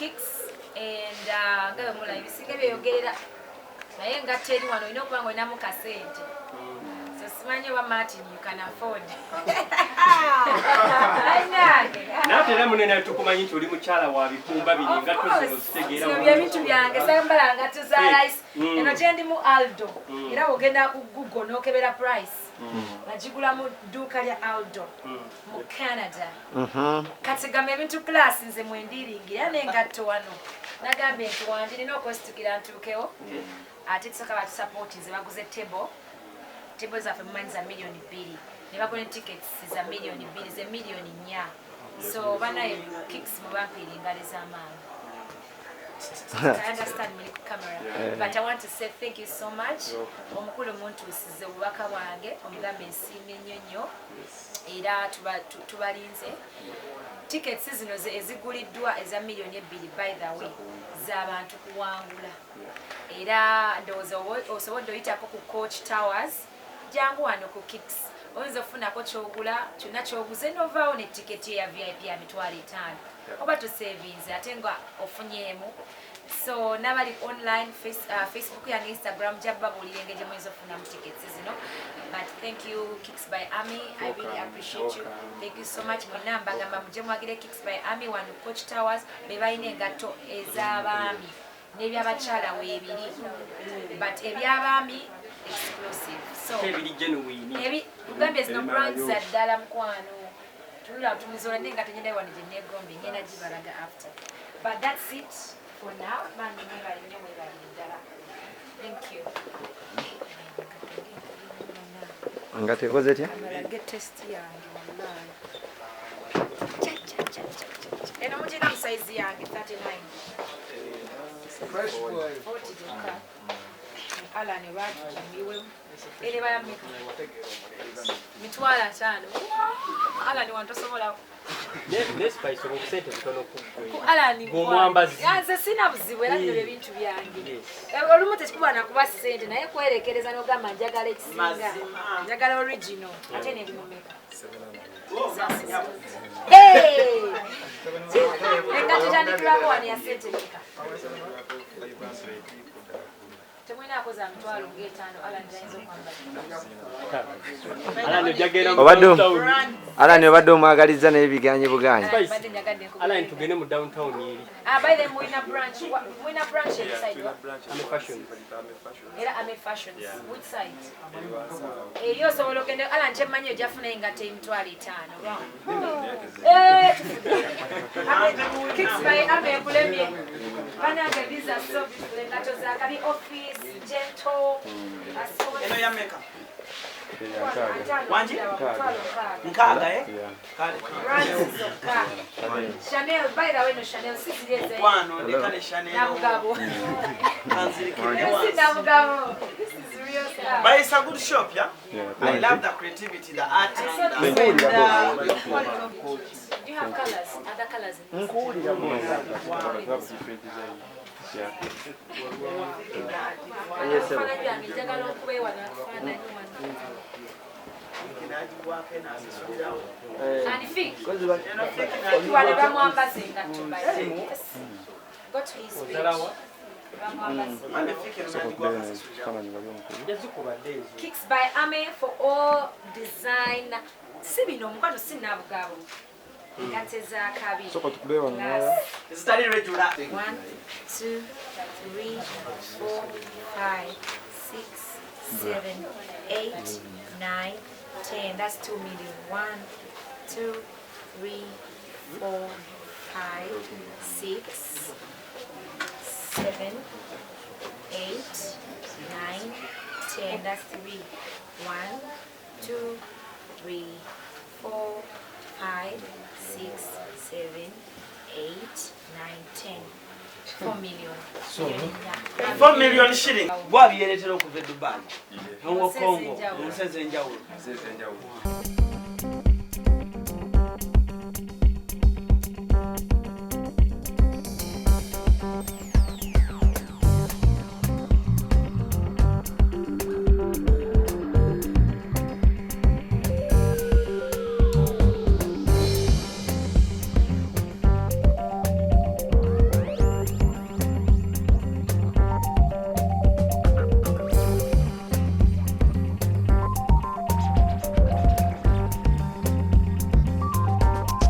Kicks and nga bwe mulaba ebisinga byeyogerera, naye engatto eri wano olina okuba nga olinamu kasente. So simanyi oba Martin you can afford. Bannange. Naate era munene, tukumanyi nti oli mukyala wa bikumba bino, engatto zino zitegeera. Zino byebintu byange, sambala ngatto za rice. Eno gyendimu Aldo, era ogenda ku Google n'okebera price. Nagigula mu dduuka lya Aldo mu Canada. Kati gamba ebintu class nze mwendiringira n'engatto wano. Nagambye nti wandi nina okwesitukira ntuukewo, ate tusooka batusapoti. Nze baguze table, table zaffe mumanyi za 2 million, ne bagula tickets za 2 million, ze 4 million. So banaye Kicks, mubampiira engalo ez'amaanyi. I understand muli ku camera, but I want to say thank you so much. Omukulu muntuusize obubaka bwange, omugambe nsiimye nnyo nnyo, era tubalinze. Tickets zino eziguliddwa eza 2 million, by the way, z'abantu kuwangula. Era ndowooza osobodde oyitako ku Coach Towers, jangu wano ku Kicks, oyinza okufunako kyogula kyonna kyoguze novaawo ne tiketi eya VIP ya 500,000, oba tosevinze ate nga ofunyeemu. So n'abali online, Facebook yange, Instagram, jabbabuulira engeri gye muyinza okufunamu tickets zino. But thank you, Kicks by Army. I really appreciate you. Thank you so much. Mwena mbagamba mujje mwagire Kicks by Army wano Coach Towers. Be balina engatto ez'abaami n'ebyabakyala weebiri, but ebyabaami exclusive. So ebiri genuine. Ebi tugambye zino brands za ddala, mukwano. Tunula tumizola naye nga tengenda wano gye neegombye, ngenda gibalaga after. But that's it for now. Bambi mwebale nnyo, mwebalire ddala. Thank you. Nga tekoze tya? Amalage test yange, wallahi. Cha, cha, cha, cha, cha. Eno mugina mu size yange 39. Fresh boy. 40 gyokka. Alan lwatukimiwemu ere bayamika 500,000. Alan wantosobola. Ne Spice, obusente butono ku ku ggwe. Alan. Gw'omwambazi. Nze sina buzibu, era bino byebintu byange. Olumu tekikuba nakuba ssente, naye kwerekereza n'ogamba njagala ekisinga. Mazima. Njagala original, ate nebimumeka. Oh, Engatto tandikirako wano ya ssente meka? Temwinaako za 500,000 Alan gyayinza okwambala? Alan ojagenda mu downtown. Alan obadde omwagalizza naye biganye buganyi. Spice. Mbadde njagadde nkubulire. Alan, tugende mu downtown eri. Ah, by the way, mulina branch, mulina branch eri side wa? Ame Fashion. Era Ame Fashions, which side? Eri osobola ogenda. Alan, kyemmanyi ojja funayo engatto 500,000. Eh, tufudde. Kicks by Ame ekulemye. Banange, these are so beautiful. Engatto za kabi, office, gentle, Eno ya meka? Ataano. Wangi? 60,000. 60, eh? Kale. Brands zokka. Chanel, by the way, no Chanel, si ziri eza. Kwano ndeka ne Chanel. Nabugabo. Kanzirikire Si wansi. Nabugabo. This is real stuff. But it's a good shop, yeah? I love the creativity, the art, I the saw this one. The quality of it. Do you have colors? Other colors in this? We have different design. Yeah. Ebifaananyi byange njagala okubeewa nakufaananyi wano. Nagigwako enaasisulirawo. And Fik, Eno fake. wano bamwambaza engatto, by the way. Yes. Go to his page. Ozalawa? Bamwambaza. Mame fake eno nagigwako asisulirawo. Yazikubadde ezo. Kicks by Ame for all design. Si bino omukwano, si Nabugabo. Engatto ez'akabi. Sooka tukube wano. Class. Ezitali regular. One, two, three, four, five, six, seven, eight, 9, 10. That's 2 million. One, two, three, four, five, six, seven, 8, 9, 10. That's three. One, two, three, four, five, six, seven, 8, 9, 10. 4 million. Yeah. 4 million shilling gwabiyeretera okuva e Dubai, Hong Kong, mu nsi ez'enjawulo. Nsi ez'enjawulo.